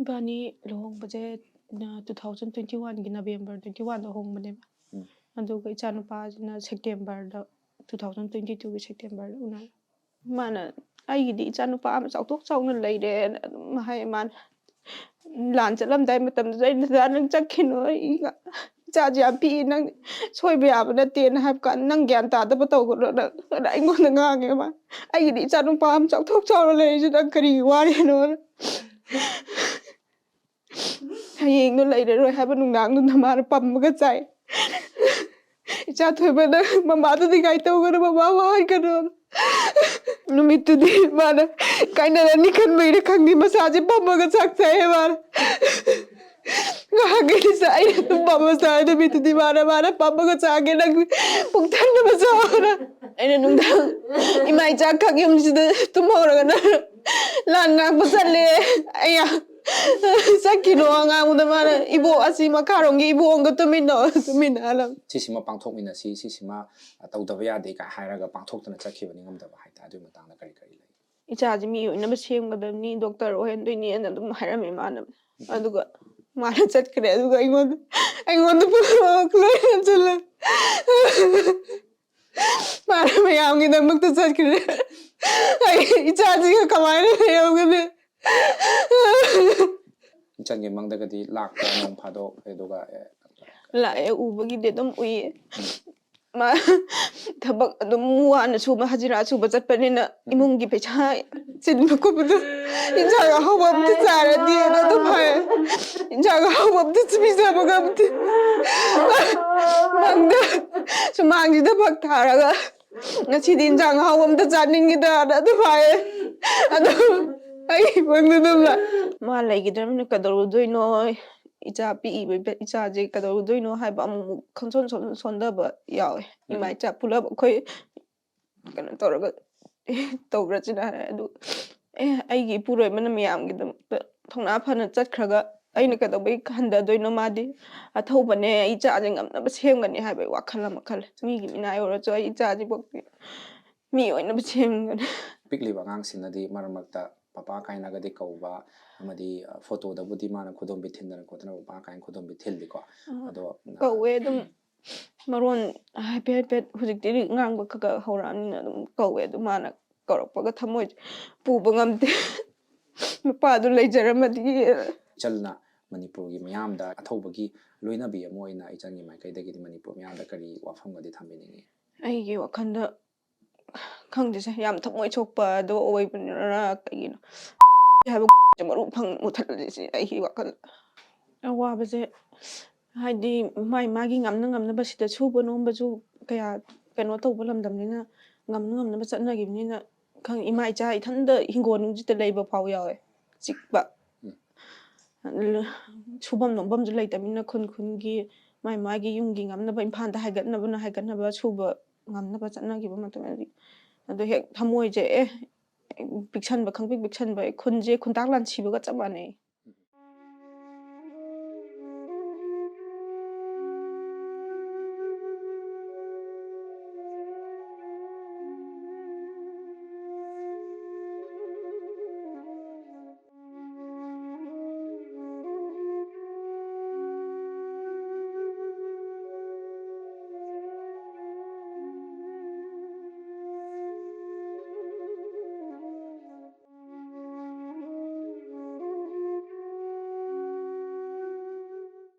ꯏꯕꯥꯅꯤ ꯂꯨꯍꯣꯡꯕꯁꯦ, ꯑ, two thousand twenty one ꯒꯤ November twenty one ꯗ ꯍꯣꯡꯕꯅꯦꯕ꯫ ꯎꯝ꯫ ꯑꯗꯨꯒ ꯏꯆꯥꯅꯨꯄꯥꯁꯤꯅ September ꯗ, two thousand twenty two ꯒꯤ September ꯗ ꯎꯅꯔꯦ꯫ ꯃꯥꯅ, "ꯑꯩꯒꯤꯗꯤ ꯏꯆꯥꯅꯨꯄꯥ ꯑꯃ ꯆꯥꯎꯊꯣꯛ ꯆꯥꯎꯅ ꯂꯩꯔꯦꯅ" ꯑꯗꯨꯝ ꯍꯥꯏ ꯃꯥꯅ꯫ ꯂꯥꯟ ꯆꯠꯂꯝꯗꯥꯏ ꯃꯇꯝꯗꯨꯗ ꯑꯩꯅ, "ꯗꯗꯥ, ꯅꯪ ꯆꯠꯈꯤꯅꯨ, ꯑꯩ ꯏꯆꯥꯁꯦ ꯌꯥꯝ ꯄꯤꯛꯏ, ꯅꯪ ꯁꯣꯏꯕ ꯌꯥꯕ ꯅꯠꯇꯦꯅ" ꯍꯥꯏꯕ ꯀꯥꯟꯗ, "ꯅꯪ ꯒ꯭ꯌꯥꯟ ꯇꯥꯗꯕ ꯇꯧꯒꯅꯨ" ꯅꯪ, ꯑꯗ ꯑꯩꯉꯣꯟꯗ ꯉꯥꯡꯉꯦ ꯃꯥ꯫ "ꯑꯩꯒꯤꯗꯤ ꯏꯆꯥꯅꯨꯄꯥ ꯑꯃ ꯆꯥꯎꯊꯣꯛ ꯆꯥꯎꯅ ꯂꯩꯔꯤꯁꯦ ꯅꯪ ꯀꯔꯤꯒꯤ ꯋꯥꯔꯤꯅꯣ?" ꯍꯌꯦꯡꯗꯣ ꯂꯩꯔꯔꯣꯏ ꯍꯥꯏꯕ ꯅꯨꯡꯗꯥꯡꯗꯨꯗ ꯃꯥꯅ ꯄꯝꯃꯒ ꯆꯥꯏ꯫ "ꯏꯆꯥ ꯊꯣꯏꯕ, ꯅꯪ ꯃꯃꯥꯗ ꯅꯤꯡꯉꯥꯏ ꯇꯧꯒꯅꯨ, ꯃꯃꯥ ꯋꯥꯍꯟꯒꯅꯨ"꯫ ꯅꯨꯃꯤꯠꯇꯨꯗꯤ ꯃꯥꯅ ꯀꯥꯏꯅꯔꯅꯤ ꯈꯟꯕꯩꯔ ꯈꯪꯗꯦ, ꯃꯁꯥꯁꯦ ꯄꯝꯃꯒ ꯆꯥꯛ ꯆꯥꯏꯌꯦ ꯃꯥꯅ꯫ ꯉꯥꯏꯍꯥꯛꯀꯤꯗꯤ ꯆꯥꯏ, ꯑꯗꯨꯝ ꯄꯝꯃ ꯆꯥꯏ꯫ ꯅꯨꯃꯤꯠꯇꯨꯗꯤ ꯃꯥꯅ, ꯃꯥꯅ "ꯄꯝꯃꯒ ꯆꯥꯒꯦ, ꯅꯪ ꯄꯨꯛ ꯊꯟꯅꯕ ꯆꯥꯎꯅ"꯫ ꯑꯩꯅ ꯅꯨꯡꯗꯥꯡ ꯏꯃꯥ ꯏꯆꯥ ꯈꯛ ꯌꯨꯝꯁꯤꯗ ꯇꯨꯝꯍꯧꯔꯒꯅ ꯂꯥꯟ ꯉꯥꯛꯄ ꯆꯠꯂꯦ꯫ ꯑꯩ ꯆꯠꯈꯤꯅꯣ ꯑꯉꯥꯡꯕꯗ ꯃꯥꯅ ꯏꯕꯣꯛ ꯑꯁꯤ ꯃꯈꯥꯔꯣꯝꯒꯤ ꯏꯕꯣꯛ ꯑꯃꯒ ꯇꯨꯃꯤꯟꯅꯧ, ꯇꯨꯃꯤꯟꯅꯍꯜꯂꯝ꯫ ꯁꯤꯁꯤꯃ ꯄꯥꯡꯊꯣꯛꯃꯤꯟꯅꯁꯤ, ꯁꯤꯁꯤꯃ ꯇꯧꯗꯕ ꯌꯥꯗꯦ ꯀꯥꯏ ꯍꯥꯏꯔꯒ ꯄꯥꯡꯊꯣꯛꯇꯅ ꯆꯠꯈꯤꯕ ꯅꯤꯡꯉꯝꯗꯕ ꯍꯥꯏꯇꯥꯔꯦ꯫ ꯑꯗꯨꯒꯤ ꯃꯇꯥꯡꯗ ꯀꯔꯤ ꯀꯔꯤ ꯂꯩ? ꯏꯆꯥꯁꯦ ꯃꯤ ꯑꯣꯏꯅꯕ ꯁꯦꯝꯒꯗꯕꯅꯤ, ꯗꯣꯛꯇꯔ ꯑꯣꯏꯍꯟꯗꯣꯏꯅꯦꯅ ꯑꯗꯨꯝ ꯍꯥꯏꯔꯝꯃꯦ ꯃꯥꯅ꯫ ꯑꯗꯨꯒ ꯃꯥꯅ ꯆꯠꯈ꯭ꯔꯦ꯫ ꯑꯗꯨꯒ ꯑꯩꯉꯣꯟꯗ ꯑꯩꯉꯣꯟꯗ ꯄꯨꯝꯅꯃꯛ ꯂꯣꯏ ꯍꯟꯖꯤꯜꯂꯦ꯫ ꯃꯥꯅ ꯃꯌꯥꯝꯒꯤꯗꯃꯛꯇ ꯆꯠꯈ꯭ꯔꯦ꯫ ꯑꯩ ꯏꯆꯥꯁꯤꯒ ꯀꯃꯥꯏꯅ ꯂꯩꯍꯧꯒꯅꯤ? ꯏꯆꯟꯒꯤ ꯃꯪꯗꯒꯗꯤ ꯂꯥꯛꯄ꯭ꯔꯥ ꯅꯣꯡ ꯐꯥꯗꯣꯛ? ꯑꯗꯨꯒ ꯑꯦ, ꯂꯥꯛꯑꯦ, ꯎꯕꯒꯤꯗꯤ ꯑꯗꯨꯝ ꯎꯏꯌꯦ꯫ ꯃꯥ ꯊꯕꯛ ꯑꯗꯨꯝ ꯋꯥꯅ ꯁꯨꯕ, ꯍꯖꯤꯔꯥ ꯁꯨꯕ ꯆꯠꯄꯅꯤꯅ ꯏꯃꯨꯡꯒꯤ ꯄꯩꯁꯥ ꯆꯤꯟꯕ ꯈꯣꯠꯄꯗꯣ, ꯏꯟꯁꯥꯡ ꯑꯍꯥꯎꯕ ꯑꯝꯇ ꯆꯥꯔꯗꯤ ꯑꯗꯨꯝ ꯍꯥꯏ꯫ ꯏꯟꯁꯥꯡ ꯑꯍꯥꯎꯕ ꯑꯝꯇ ꯄꯤꯖꯕ ꯉꯝꯗꯦ꯫ ꯃꯪꯗ ꯁꯨꯃꯥꯡꯁꯤꯗ ꯐꯛ ꯊꯥꯔꯒ ꯉꯁꯤꯗꯤ ꯏꯟꯁꯥꯡ ꯑꯍꯥꯎꯕ ꯑꯝꯇ ꯆꯥꯅꯤꯡꯉꯤꯗꯅ ꯑꯗꯨꯝ ꯍꯥꯏꯌꯦ꯫ ꯑꯗꯨꯝ ꯑꯩ ꯃꯪꯗ ꯑꯗꯨꯝ ꯂꯥꯛ-, ꯃꯥ ꯂꯩꯈꯤꯗ꯭ꯔꯕꯅꯤꯅ ꯀꯩꯗꯧꯔꯨꯗꯣꯏꯅꯣ? ꯏꯆꯥ ꯄꯤꯛꯏꯕ ꯏꯆꯥꯁꯦ ꯀꯩꯗꯧꯔꯨꯗꯣꯏꯅꯣ ꯍꯥꯏꯕ ꯑꯃꯨꯛ ꯈꯪꯁꯣꯟ ꯁꯣꯟ-, ꯁꯣꯟꯊꯕ ꯌꯥꯎꯋꯦ꯫ ꯏꯃꯥ ꯏꯆꯥ ꯄꯨꯂꯞ ꯑꯩꯈꯣꯏ ꯀꯩꯅꯣ ꯇꯧꯔꯒ ꯇꯧꯕ꯭ꯔꯥ ꯁꯤꯅ ꯍꯥꯏ꯫ ꯑꯗꯨ ꯑꯦ, ꯑꯩꯒꯤ ꯏꯄꯨꯔꯣꯏꯕꯅ ꯃꯌꯥꯝꯒꯤꯗꯃꯛꯇ ꯊꯧꯅꯥ ꯐꯅ ꯆꯠꯈ꯭ꯔꯒ ꯑꯩꯅ ꯀꯩꯗꯧꯕꯩ ꯍꯟꯊꯗꯣꯏꯅꯣ? ꯃꯥꯗꯤ ꯑꯊꯧꯕꯅꯦ, ꯑꯩ ꯏꯆꯥꯁꯦ ꯉꯝꯅꯕ ꯁꯦꯝꯒꯅꯤ ꯍꯥꯏꯕꯒꯤ ꯋꯥꯈꯜ ꯑꯃ ꯈꯜꯂꯦ꯫ ꯃꯤꯒꯤ ꯃꯤꯅꯥꯏ ꯑꯣꯏꯔꯁꯨ ꯑꯩ ꯏꯆꯥꯁꯤꯐꯥꯎꯗꯤ ꯃꯤ ꯑꯣꯏꯅꯕ ꯁꯦꯝꯒꯅꯤ꯫ ꯄꯤꯛꯂꯤꯕ ꯑꯉꯥꯡꯁꯤꯡꯅꯗꯤ ꯃꯔꯛ ꯃꯔꯛꯇ ꯄꯄꯥ ꯀꯥꯏꯅꯒꯗꯤ ꯀꯧꯕ, ꯑꯃꯗꯤ ꯐꯣꯇꯣꯗꯕꯨꯗꯤ ꯃꯥꯅ ꯈꯨꯗꯣꯝꯕꯤ ꯊꯤꯟꯗꯅ ꯈꯣꯠꯇꯅ ꯄꯄꯥ ꯀꯥꯏꯅ ꯈꯨꯗꯣꯝꯕꯤ ꯊꯤꯜꯂꯤꯀꯣ꯫ ꯑꯗꯣ ꯀꯧꯋꯦ ꯑꯗꯨꯝ, ꯃꯔꯣꯟ ꯍꯥꯏꯐꯦꯠ ꯍꯥꯏꯐꯦꯠ ꯍꯧꯖꯤꯛꯇꯤ ꯉꯥꯡꯕ ꯈꯔ ꯈꯔ ꯍꯧꯔꯛꯑꯕꯅꯤꯅ ꯑꯗꯨꯝ ꯀꯧꯋꯦ꯫ ꯑꯗꯨ ꯃꯥꯅ ꯀꯧꯔꯛꯄꯒ ꯊꯃꯣꯏ ꯄꯨꯕ ꯉꯝꯗꯦ꯫ ꯃꯄꯥꯗꯨ ꯂꯩꯖꯔꯝꯃꯗꯤ꯫ ꯏꯆꯜꯅ ꯃꯅꯤꯄꯨꯔꯒꯤ ꯃꯤꯌꯥꯝꯗ ꯑꯊꯧꯕꯒꯤ ꯂꯣꯏꯅꯕꯤ ꯑꯃ ꯑꯣꯏꯅ ꯏꯆꯜꯒꯤ ꯃꯥꯏꯀꯩꯗꯒꯤꯗꯤ ꯃꯅꯤꯄꯨꯔ ꯃꯤꯌꯥꯝꯗ ꯀꯔꯤ ꯋꯥꯐꯝꯒꯗꯤ ꯊꯝꯕꯤꯅꯤꯡꯉꯤ? ꯑꯩꯒꯤ ꯋꯥꯈꯜꯗ ꯈꯪꯗꯦꯁꯦ, ꯌꯥꯝ ꯊꯃꯣꯏ ꯁꯣꯛꯄ ꯑꯗꯣ ꯑꯣꯏꯕꯅꯤꯅ ꯀꯩꯒꯤꯅꯣ ꯍꯥꯏꯕ ꯃꯔꯨ ꯐꯪ ꯃꯨꯊꯠꯂꯁꯦ ꯑꯩꯒꯤ ꯋꯥꯈꯜꯗ꯫ ꯑꯋꯥꯕꯁꯦ ꯍꯥꯏꯗꯤ ꯃꯥꯏ ꯃꯥꯒꯤ ꯉꯝꯅ ꯉꯝꯅꯕ ꯁꯤꯗ ꯁꯨꯕ ꯅꯣꯝꯕꯁꯨ ꯀꯌꯥ ꯀꯩꯅꯣ ꯇꯧꯕ ꯂꯝꯗꯝꯅꯤꯅ ꯉꯝꯅ ꯉꯝꯅꯕ ꯆꯠꯅꯈꯤꯕꯅꯤꯅ ꯈꯪ-, ꯏꯃꯥ ꯏꯆꯥ ꯏꯊꯟꯗ ꯍꯤꯡꯒꯣꯜ ꯅꯨꯡꯁꯤꯗ ꯂꯩꯕ ꯐꯥꯎ ꯌꯥꯎꯋꯦ, ꯆꯤꯛꯄ꯫ ꯁꯨꯐꯝ ꯅꯣꯝꯐꯝꯁꯨ ꯂꯩꯇꯕꯅꯤꯅ ꯈꯨꯟ ꯈꯨꯟꯒꯤ ꯃꯥꯏ ꯃꯥꯒꯤ ꯌꯨꯝꯒꯤ ꯉꯝꯅꯕ ꯏꯝꯐꯥꯜꯗ ꯍꯥꯏꯒꯠꯅꯕꯅ ꯍꯥꯏꯒꯠꯅꯕ ꯁꯨꯕ ꯉꯝꯅꯕ ꯆꯠꯅꯈꯤꯕ ꯃꯇꯝꯗꯗꯤ ꯑꯗꯣ ꯍꯦꯛ ꯊꯃꯣꯏꯁꯦ ꯑꯦ ꯄꯤꯛꯁꯟꯕ, ꯈꯪꯄꯤꯛ ꯄꯤꯛꯁꯟꯕ, ꯈꯨꯟꯁꯦ ꯈꯨꯟꯇꯥꯛ ꯂꯥꯟꯁꯤꯕꯒ ꯆꯞ ꯃꯥꯟꯅꯩ꯫